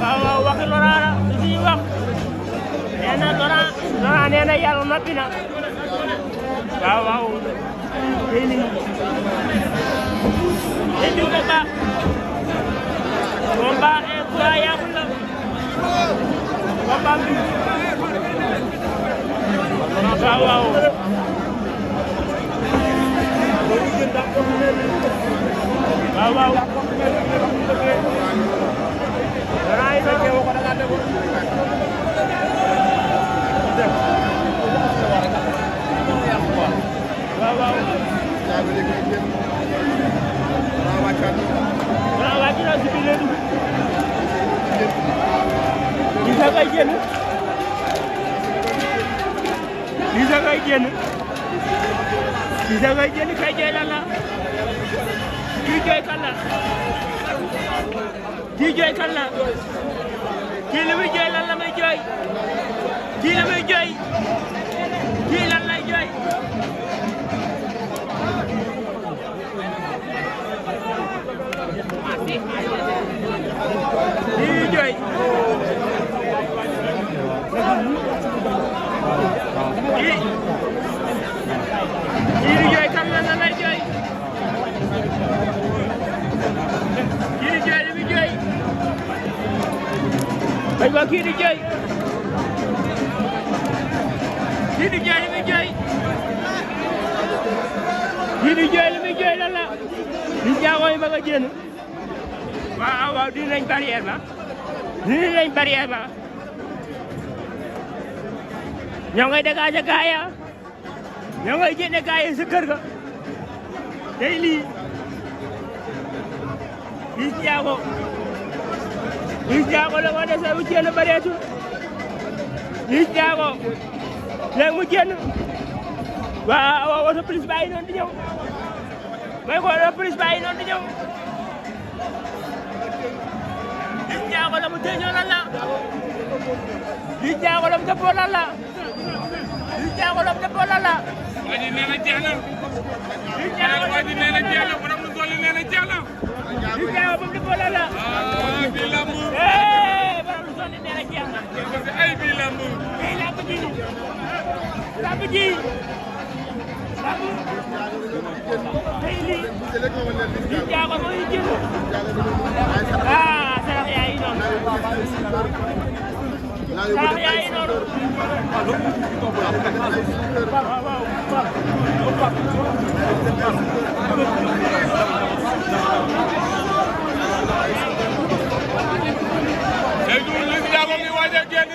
waaw waxi Laurent la li ñuy wax nee na Laurent nee na yàlla noppi na waaw tey nii tey jii combat incroyable la combat bi waaw Bisa ngay génn kay jooy lan la kii jooy kan la kii jooy kan la kii li muy jooy lan la muy jooy kii li muy jooy kii lan lay jooy kii jooy kii di jooy kan la lay jooy kii di jooy li muy jooy ay wa kii di jooy kii di jooy li muy jooy kii di jooy li muy jooy lan la li jaagoy ba nga génn waaw dinañ barrière ba ñoo ngay dégager gaaya ñoo ngay génne gaaya sa kër ga tey lii Liss Ndiago la moo dese mu génn bareetul Liss Ndiago léegi mu génn waaw oto police baa ngi noonu di ñëw may ko oto police baa ngi noonu di ñëw Liss Ndiago la mu tëjoo lan la Liss Ndiago la mu dëppoo lan la Liss Ndiago la mu dëppoo lan la waa ji nee na jeex na waa ji nee na jeex na borom lu toll nee na jeex na Liss Ndiago ba mu dëppoo lan la bii lamb borom lu toll nee na jeex na ay bii lamb ji tey lii Liss Ndiago mooy jël sarax yaa ngi noonu sarax yaa ngi noonu léegi Liss Ndiago ngi waaj a génn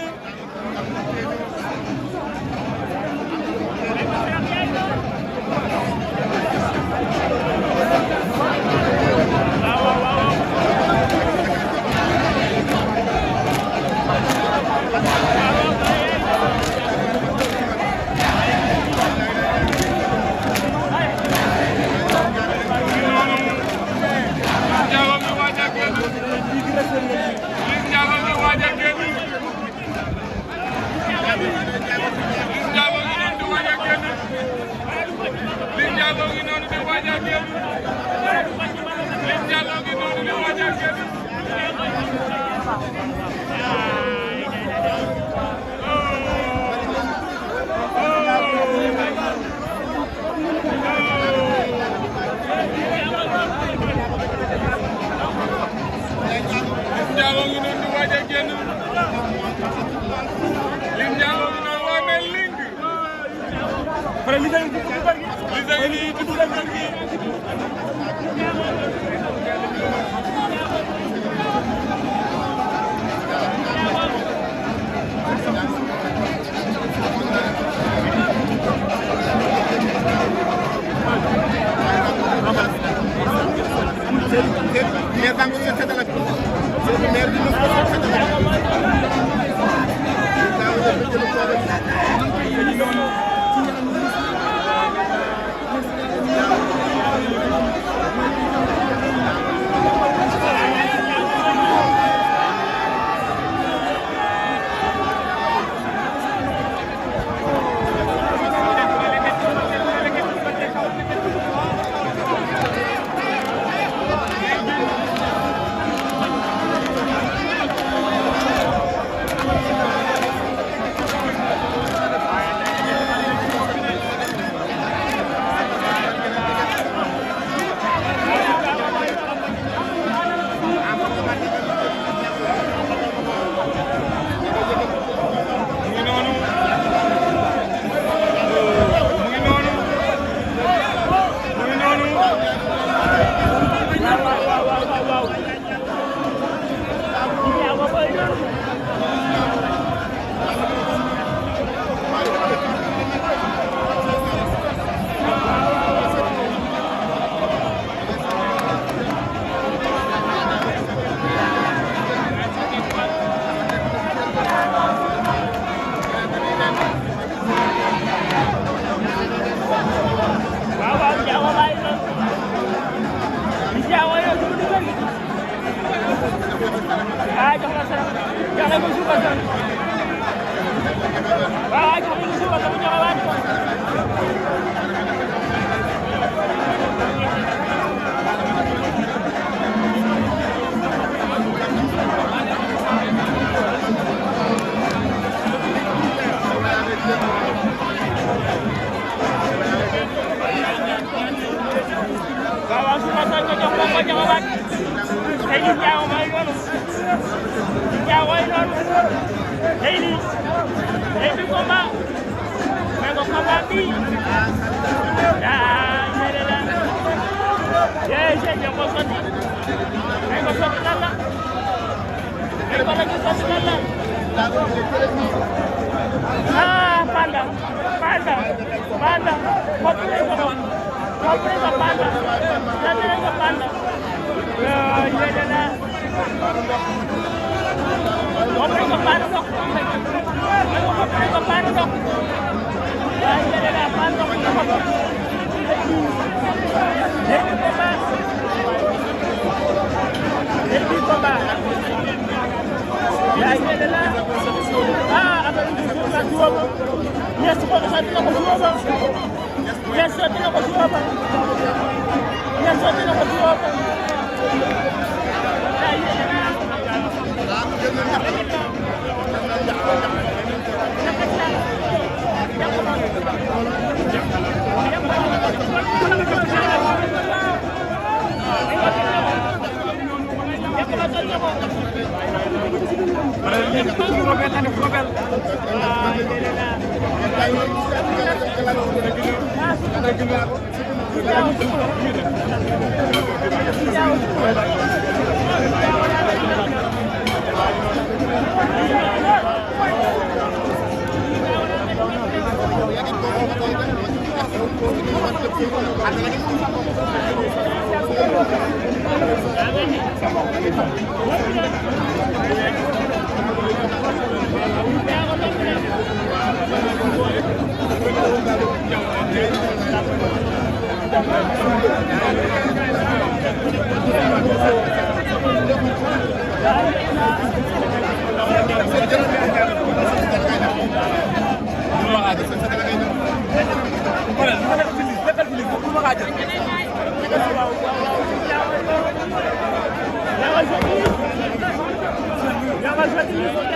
na ko suba sa waaw jox ko suba sa mu joxewaat ko waaw suba sa ko jox ko joxewaat tey li jaaw mooy loolu jaaw mooy loolu tey li combat mais ko combat bi daa ñële la yee c'est ko sotti mais ko sotti lan la mais ko la ñu sotti lan la ah panda kopp nañ ko panda ñële la Jangan